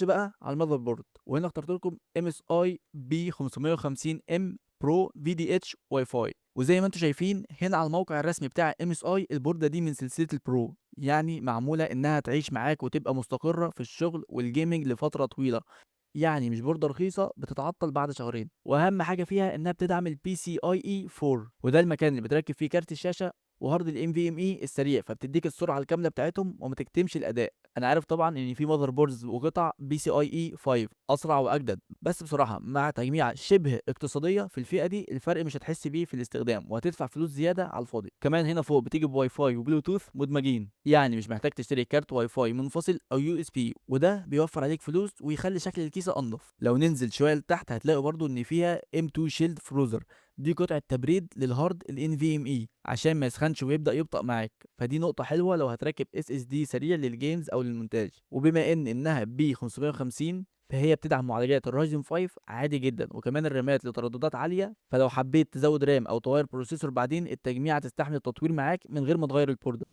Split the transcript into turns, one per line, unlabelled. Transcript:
نخش بقى على ال motherboard، وهنا اخترت لكم MSI B550M Pro VDH WiFi. وزي ما انتم شايفين هنا على الموقع الرسمي بتاع MSI، البوردة دي من سلسلة ال Pro، يعني معمولة انها تعيش معاك وتبقى مستقرة في الشغل وال gaming لفترة طويلة، يعني مش بوردة رخيصة بتتعطل بعد شهرين. واهم حاجة فيها انها بتدعم ال PCIe 4، وده المكان اللي بتركب فيه كارت الشاشة وهارد ال NVMe السريع، فبتديك السرعة الكاملة بتاعتهم وما تكتمش الأداء. أنا عارف طبعا إن في motherboards وقطع PCIe 5 أسرع وأجدد، بس بصراحة مع تجميعة شبه اقتصادية في الفئة دي الفرق مش هتحس بيه في الاستخدام، وهتدفع فلوس زيادة على الفاضي. كمان هنا فوق بتيجي بواي فاي وبلوتوث مدمجين، يعني مش محتاج تشتري كارت واي فاي منفصل أو USB، وده بيوفر عليك فلوس ويخلي شكل الكيسة أنضف. لو ننزل شوية لتحت هتلاقوا برضو إن فيها M.2 Shield Frozr، دي قطعة تبريد للهارد ال NVMe عشان ما يسخنش ويبدأ يبطأ معاك، فدي نقطة حلوة لو هتركب SSD سريع لل games أو للمونتاج. وبما إنها B550 فهي بتدعم معالجات ال Ryzen 5 عادي جدا، وكمان الرامات لترددات عالية، فلو حبيت تزود RAM أو تغير processor بعدين التجميعة تستحمل التطوير معاك من غير ما تغير البوردة.